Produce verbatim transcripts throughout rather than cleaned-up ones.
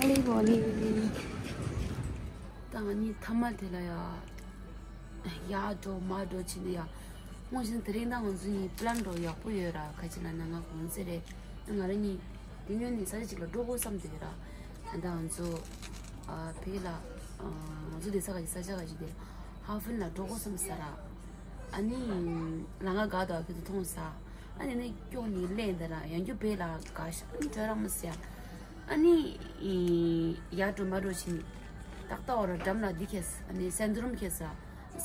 ལི་གོ་ལི། ད་ང་གཉིས་ཐ་མ་དེ་ལ་ཡ། ཡར་འགྲོ་མར་འགྲོ་བྱས་ནས་ཡ། སྔོན་བཞིན་དེ་རིང་ད་ང་ཚོ་གཉིས་པི་ལན་འདྲ་ཡག་པོ་ཡོད་ར། ག་ཅི་ལབ་ན་ང་གོང་ཚེ་རེད། ང་རང་གཉིས་དེ་སྔོན་ནས་ས་ཆ་གཅིག་ལ་འགྲོ་དགོས་བསམ་བསྡད་ཡོད་ར། ད་ང་ཚོ་ཨ་ཕ་གི་ལ་ཨ་ང་ཚོ་བསྡད་ས་ག་ཅིག་ས་ཆ་ག་ཅིག་དེ་ཧ་ཧྥིན་ལ་འགྲོ་དགོས་བསམ་ས་ར། ཨ་ནི་ལམ་ཁ་དགའ་དགའ་ཁྱོད་ཚོ་མཐོང་ས། ཨ་ནི་ནི་སྐྱོག་ནི་ལེན་ད་ར་ཡང་རྒྱུ་བེ་ལ་དགའ་ཤ་ཨ་ནི་བྲོས་ར་མི་སྲིད་ཡ། ཨ་ནི་ཡར་འགྲོ་མར་འགྲོ་བྱས་ནི་ཏག་ཏག་འོ་ར་འགྲམ་ལ་འདི་ཁེས་ཨ་ནི་སེན་ཏྲུམ་ཁེས་ས་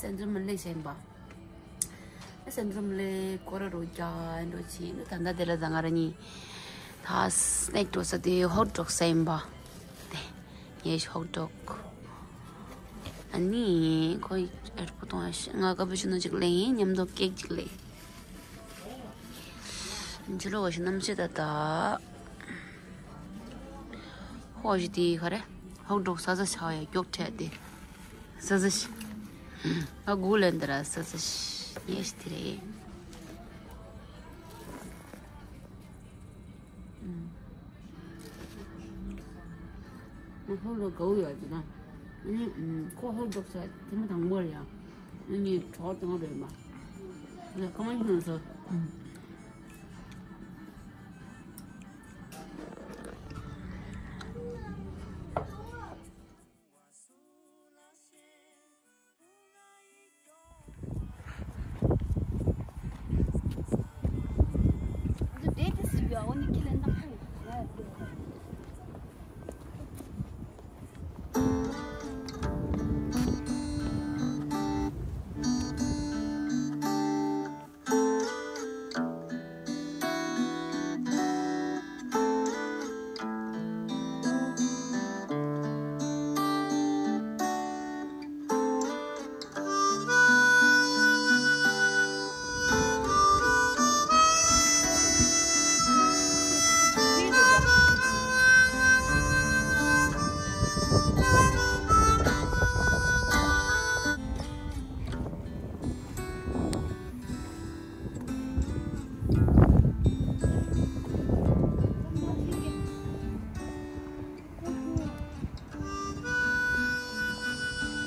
སེན་ཏྲུམ་ལེ་ཤ་ཡིན་པ། སེན་ཏྲུམ་ལེ་ཀོ་ར་རོ་རྒྱ་འགྲོ་བྱས་ནི་ད་ལྟ་དེ་ལ་ད་ང་ར་གཉིས་ད་སྣེག་འགྲོ་ས་དེ་ཧོཊ་ཌོག་ས་ཡིན་པ། དེ་ངས་ཧོཊ་ཌོག་ཨ་ནི་ཁོའི་ཨེར་པོ་ཏོང་ང་ཀ་པུ་ཆི་ནོ་གཅིག་ལེན་ཡིན། མཉམ་དུ་ཀེག་གཅིག་ལེན། འཇུ་ལོ་བ་ཞིག་རྣམ་ཤེས་ད་ད། ཧོ་ཞིག་དེ་ག་རེ། ཧོཊ་ཌོག་ས་ས་ཆ་ཡ་མགྱོགས་ཁྲལ་དེ། ས་ས་ཤི། ང་གུ་ལེན་ད་ར་ས་ས་ཤི་ངས་ཤི་དེ་རེད། ང་ཧོ་ལོ་གའུ་ཡོད་ཅི་ད། ཨ་ནི་ཁོ་ཧོ་ལོ་ས་ཐེངས་མ་དང་པོ་རེད་ཡ། ཨ་ནི་གྲོགས་དང་རེད་མ། ང་ཁ་མ་ཤི་ན་ས།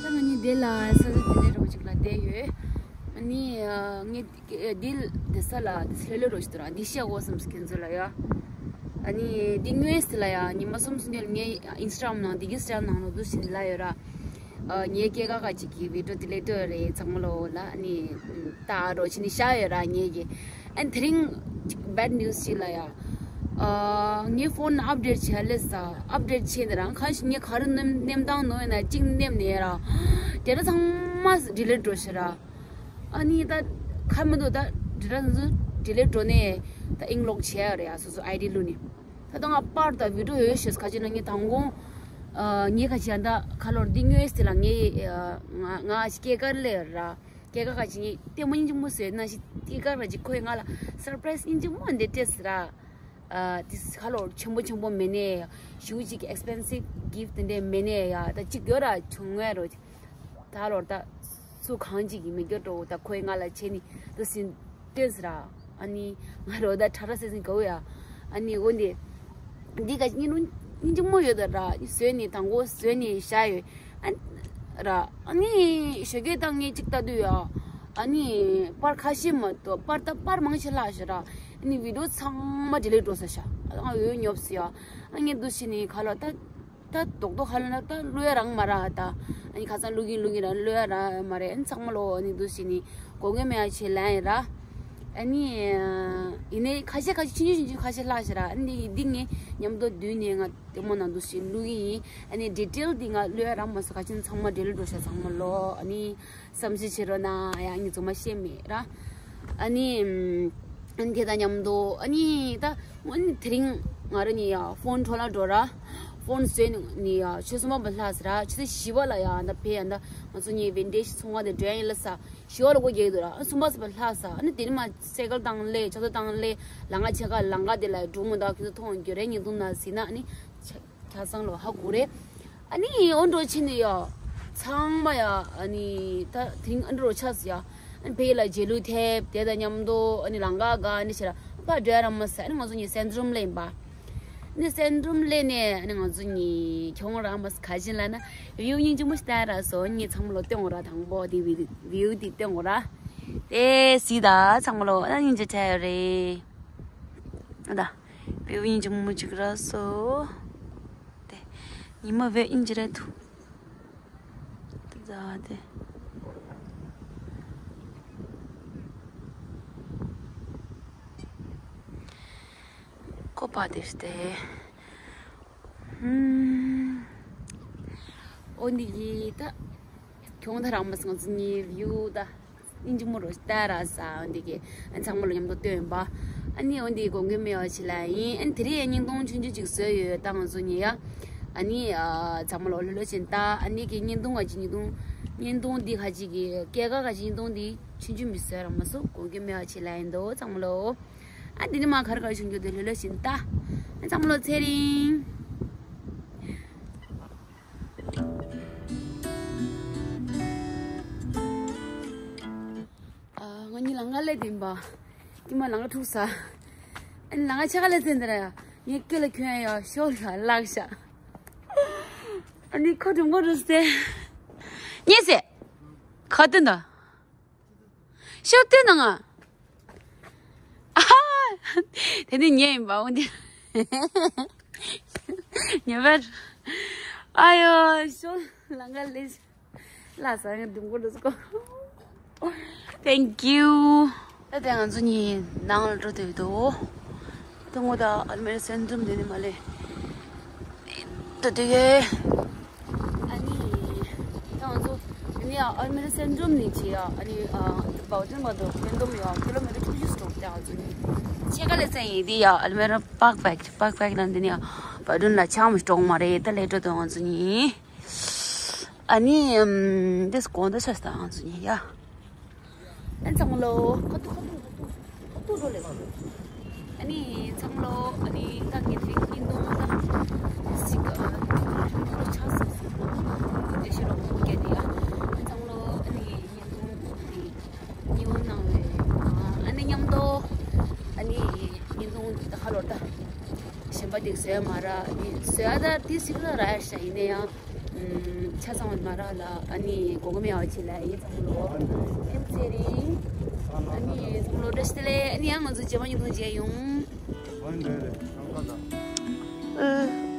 ད་ང་གཉིས་འདི་ལ་ས་ས་དེ་ལས་རོགས་ཅིག་ལ་བསྡད་ཡོད། ཨ་ནི་ངས་འདི་འདི་ས་ལ་འདི་ལྷོད་ལྷོད་རོགས་ཞིག་འདུག་ར། འདི་ཤེས་དགོས་བསམ་སོང་ཁྱེད་ཚོ་ལ་ཡ། ཨ་ནི་འདི་དངོས་སུ་ལ་ཡ་ཉི་མ་གསུམ་གསུམ་རྗེས་ལ་ངས་ཨིན་སི་ཊ་གྷ་རམ་ནང་འདི་གི་སི་ཊལ་ནང་ལ་འདུག་ཞིག་ལ་ཡོད་ར། ངའི་སྐྱེས་སྐར་ག་ཅིག་གི་བི་ཌི་ཡོ་དེ་ལས་ཏོ་རེད་ཚང་མ་ལོ་ལ་ནི་ད་རོ་ཆི་ནི་ཤ་ཡོད་ར་ངེད་ཀྱི། ཨན་དེ་རིང་བེཌ་ནིའུ་སི་ཅིག་ལ་ཡ། ངའི་ཕོན་ཨབ་ཌེཊ་བྱས་ལེ་ས་ཨབ་ཌེཊ་བྱས་ནི་རང་ཁ་ཞིག་ངས་ག་རེ་ནེམ་ནེམ་བཏང་ནོ་ཡིན་ན་གཅིག་ནེམ་ནས་ར། དེ་ར་ཚང་མ་ཌི་ལིཊ་འགྲོ་ཤི་ར། ཨ་ནི་ད་ཁ་མི་འདུག་ད་ཌི་ལིཊ་ཌི་ལིཊ་འགྲོ་ནས་ད་ཨིང་ལོག་བྱས་ཡ་རེད་ཡ་སོ་སོ་ཨའི་ཌི་བླུགས་ནས། ད་ལྟ་ང་པར་དང་བི་ཌི་ཡོ་ཡོད་ཤེས་ཁ་ཅིག་ན་ངས་དང་གོང་། ངས་ཁ་ཅིག་ཡང་ད་ཁ་ལོར་འདི་དངོས་སུ་ལ་ངས་ང་ང་སྐྱེས་སྐར་ལས་ར། སྐྱེས་སྐར་ཁ་ཅིག་ངས་ལྟད་མོ་སྙིང་རྗེ་མོ་བཟོས་ན་ཞིག་སྐྱེས་སྐར་ར་ཅིག་ཁོས་ང་ལ་སར་པ་རའི་སི་སྙིང་རྗེ་མོ་འདི་སྤྲད་ཟེར་ར། དེ་ཁ་ལོར་ཆེན་པོ་ཆེན་པོ་མེད་ནས་ཞུ་ཅིག་ཨེག་སི་པེན་སིབ་གིཕ་ཊི་དེ་འདྲས་མེད་ནས་ཡ་ད་ཅིག་ཡོད་ར་བྱུང་ངས་རོ། ད་ལོར་ད་སུ་གང་ཅིག་གིས་མི་སྐྱོ་འགྲོ་ད་ཁོས་ང་ལ་བྱས་ནི་འདུག་ཟིན་ལྟོས་ར། ཨ་ནི་ང་རོ་ད་ཁྲ་ཁྲ་སེ་སེ་གོ་ཡ། ཨ་ནི་འོ་འདི་འདི་ག་ཉིན་རུ་སྙིང་རྗེ་མོ་ཡོད་ད་ར་བཟོས་ནི་དང་གོ་བཟོས་ནི་བཞག་ཡོད། ཨ་ར་ཨ་ནི་ཞོགས་ཀས་ད་ངས་ཅིག་ལྟ་དུས་ཡ། ཨ་ནི་པར་ཁ་ཤས་མ་གཏོགས་པར་ད་པར་མང་ཆེ་བརླག་ཤག་ར། ཨ་ནི་བི་ཌི་ཡོ་ཚང་མ་ཌི་ལིཊ་འགྲོ་ས་ཤག་ཨ་ང་འོས་ཉོབ་སི་ཡ། ཨ་ངས་འདུག་བྱས་ནི་ག་ལ་ད། ད་རྡོག་རྡོག་ཧ་ལ་ན་ད་བླུག་ཡ་རང་མ་ར་ད། ཨ་ནི་ཁ་སང་བླུག་གིན་བླུག་གིན་ར་བླུག་ཡ་ར་མ་རེད། ཨ་ནི་ཚང་མ་ལོ་ཨ་ནི་འདུག་བྱས་ནི་གོ་ངེ་མེད་ཡ་ཆེ་ལན་ཡ་ར། ཨ་ནི་ཡིན་ནའི་ཁ་ཤས་ཁ་ཤས་ཆུང་ཆུང་ཆུང་ཆུང་ཁ་ཤས་བརླག་ཤག་ར། ཨ་ནི་འདི་ངས་མཉམ་དུ་བསྡུས་ནས་ང་ལྟད་མོ་ནང་འདུག་བྱས་བླུག་གི་ཡིན། ཨ་ནི་ཌི་ཊེལ་འདི་ང་བླུག་ཡ་རང་མ་སོང་ཁ་ཆེན་ཚང་མ་ཌི་ལིཊ་འགྲོ་ཤག་ཚང་མ་ལོ་ཨ་ནི། བསམ་ཤེས་བྱེད་རོགས་གནང་ཡ། ངས་རྫུན་མ་བཤད་མེད་ར། ཨ་ནི། ཨ་ནི་དེ་དང་མཉམ་དུ་ཨ་ནི་ད་ཨ་ནི་དེ་རིང་ང་རང་གཉིས་ཡ་ཕོན་འཕྲོ་བརླག་འགྲོ་ར། ཕོན་བཟོས་ནས་ཡ་ཆུ་ཚོད་གསུམ་པ་བརླག་ཟེར་ར། ཆུ་ཚོད་བཞི་པ་ལ་ཡ་ད་ཕེ་ཡ་ད་ང་ཚོ་གཉིས་བིན་ཊེཇ་ཚོང་ཁང་དེ་འགྲོ་ཡ་ཡིན་ལ་ས་བཞི་པ་ལ་སྒོ་རྒྱག་གི་འདུག་ར། ཨ་གསུམ་པ་ཚོ་བརླག་ས་ཨ་ནི་དེ་ནི་མ་སའི་ཀལ་བཏང་ལེ་ཆུ་ཚོད་བཏང་ལེ་ལམ་ཁ་ཆེ་ཁ་ལམ་ཁ་དེ་ལ་འགྲོ་མི་འདུག་ཁྱོད་ཚོ་མཐོང་རྒྱུ་རེད། ཉིན་ཐུང་ན་ཟིན་ན་ཨ་ནི་ཆ། ཁ་སང་ལོ་ཧ་གོ་རེད། ཨ་ནི་འོ་འགྲོ་ཕྱིན་ནས་ཡ། ཚང་མ་ཡ་ཨ་ནི་ད་དེ་རིང་ཨ་འགྲོ་ཆགས་སི་ཡ། ཨ་ནི་བེ་ལ་རྗེས་ལུས་ཐེབས་དེ་དང་མཉམ་དུ་ཨ་ནི་ལམ་ཁ་ག་ཨ་ནི་ཕྱིར་པ་འགྲོ་ཡ་རང་མ་ཟད། ཨ་ནི་ང་ཚོ་གཉིས་སེན་ཏྲུམ་ལ་ཡིན་པ། ནི་སེང་ལྡེམ་ལ་ནི་ཨ་ནི་ང་ཚོ་གཉིས་ཁྱོང་ར་མ་སི་ཁ་ཆེན་ལ་ན་བིའུ་སྙིང་རྗེ་མོ་ཞིག་ལྟ་ར་སོ། ངས་ཚང་མ་ལོ་སྟོན་འོ་ར། དང་པོ་དེ་བི་བིའུ་དེ་སྟོན་འོ་ར། དེ་སི་ད་ཚང་མ་ལོ་ཨ་སྙིང་རྗེ་ཆ་ཡོད་རེད། ཨ་ད་བིའུ་སྙིང་རྗེ་མོ་ཅིག་ར་སོ། དེ་ཉི་མ་བས་སྙིང་རྗེ་ར་ཐུ། ད་དེ་ཀོ་པ་དེ་སྟེ། ཧུམ། འོ་འདི་གི་ད་ཁྱོང་ད་རང་མ་སང་ཙི་ཉི་བིའུ་ད་སྙིང་རྗེ་མོ་རོ་ལྟ་ར་ས། འོ་འདི་གི་ཨ་ཚང་མ་ལོ་མཉམ་དུ་སྟོན་པ། ཨ་ནི་འོ་འདི་དགོངས་འགལ་མེད་པ་ཅིག་ལ་ཡིན། ཨ་ནི་དེ་རིང་ཡ་བརྙན་ཐུང་ཆུང་ཆུང་ཅིག་བཟོས་ཡོད། ད་ང་ཚོ་གཉིས་ཡ། ཨ་ནི་ཨ་ཚང་མ་ལོ་ལྷོད་ལྷོད་བྱས་ནས་ལྟ། ཨ་ནི་གི་བརྙན་ཐུང་ག་ཅིག་བརྙན་ཐུང་བརྙན་ཐུང་འདི་ག་ཅིག་གི་སྐྱེས་སྐར་ག་ཅིག་བརྙན་ཐུང་འདི་ཆུང་ཆུང་མི་བཟོས་ར་མ་སོང་། དགོངས་འགལ་མེད་པ་ཅིག་ལ་ཡིན་དོ་ཚང་མ་ལོ། ཨ་འདི་ནི་མ་གར་གར་བྱུང་རྒྱུ་དེ་ལྷོད་ལྷོད་བྱས་ནས་ལྟ། ཨ་ཚང་མ་ལོ་ཚེ་རིང་། ཨ་ང་གཉིས་ལམ་ཁ་སླེབས་དེ་ཡིན་པ། ཀྱེ་མ་ལམ་ཁ་འཁྲུག་ས། ཨ་ནི་ལམ་ཁ་ཆ་ག་སླེབས་ཚེ་འདི་ར་ཡ། ངས་སྐེ་ལ་གྱོན་ཡ་ཤོར་ལ་བརླག་ཤག་ཨ་ནི་ཁོ་དྲུང་པོ་རུ་སྟེ། ཉེས་སེ། ཁ་ཏོན་ད། ཤོག་ཏོན་ནང་ང་། ཨ་ཧ། དེ་ནི་ཉེས་ཡིན་པ་འོང་དེ། ཉེས་པར། ཨ་ཡོ་ཤོག་ལམ་ཁ་ལས། ལ་ས་ཡང་དུམ་གོ་འདུག་གོ། Thank you. ད་ལྟ་ང་ཚོ་གཉིས་ནང་ལ་འགྲོ་འདོད་འདུག་ད་ངོ་ད་ཨལ་མེ་ར་སེང་ལྡེམ་འདི་ནས་མར་སླེབས་འདུག་དེ་གས། ཨ་ནི་ད་ང་ཚོ་འདི་ནས་ཨལ་མེ་ར་སེང་ལྡེམ་ནས་ཅི་ཡ། ཨ་ནི་བའོ་ཏུན་བར་དུ་བརྙན་ཐུང་ཡ་ཀི་ལོ་མི་ཊར་བཅུ་བཞི་ཙམ་འདུག་ད་ང་ཚོ་གཉིས་ཕྱེད་ཀ་ལས་ཚད་ཡིན། འདི་ཡ་ཨལ་མེ་ར་པག་པེག་པག་པེག་ལ་འདི་ནས་ཡ་བའོ་ཏུན་ལ་ཆང་མི་སྤྲོང་མ་རེད། ད་ལས་འགྲོ་འདུག་ང་ཚོ་གཉིས། ཨ་ནི་ཨམ། འདི་དགོང་དག་ཆགས་སོང་ང་ཚོ་གཉིས་ཡ། ཨ་ཚང་མ་ལོ། ཁ་ཐུག་ཁ་ཐུག་ཁ་ཐུག་ཁ་ཐུག་འགྲོ་ལེ་བ། ཨ་ནི་ཚང་མ་ལོ། ཨ་ནི་ད་ངས་དེ་རིང་བརྙན་ཐུང་ད་ཞིག་ཨ་ཆགས་སོང་ཟེར་ནོ། དེ་ཕྱིར་རོགས་པ་སྐད་དེ་ཡ། ཨ་ཚང་མ་ལོ། ཨ་ནི་བརྙན་ཐུང་དེ་ཉེ་བོ་གནང་བའི་ཨ་ནི་མཉམ་དུ་ཨ་ནི་བརྙན་ཐུང་དེ་ད་ཧ་ལོ་ད། གཞན་པ་དེ་བཟོས་མ་ར། ཨ་ནི་བཟོས་ཨ་ད་དེ་སིག་ལ་ར་ཡ་ཤ་ཡིན་ན་ཡང་ཆ་ཚང་བ་མ་ར་ལ། ཨ་ནི་གོ་གོ་མེ་ཨ་ཆེ་ལ་ཡིན་ཚང་ལོ། ཨེམ་ཚེ་རིང་། ཨ་ནི་ཚང་ལོ་བཀྲ་ཤིས་བདེ་ལེགས། ཨ་ནི་ཡང་ང་ཚོ་རྗེས་མ་ཉིན་ཐུང་མཇལ་ཡོང་། ཨ།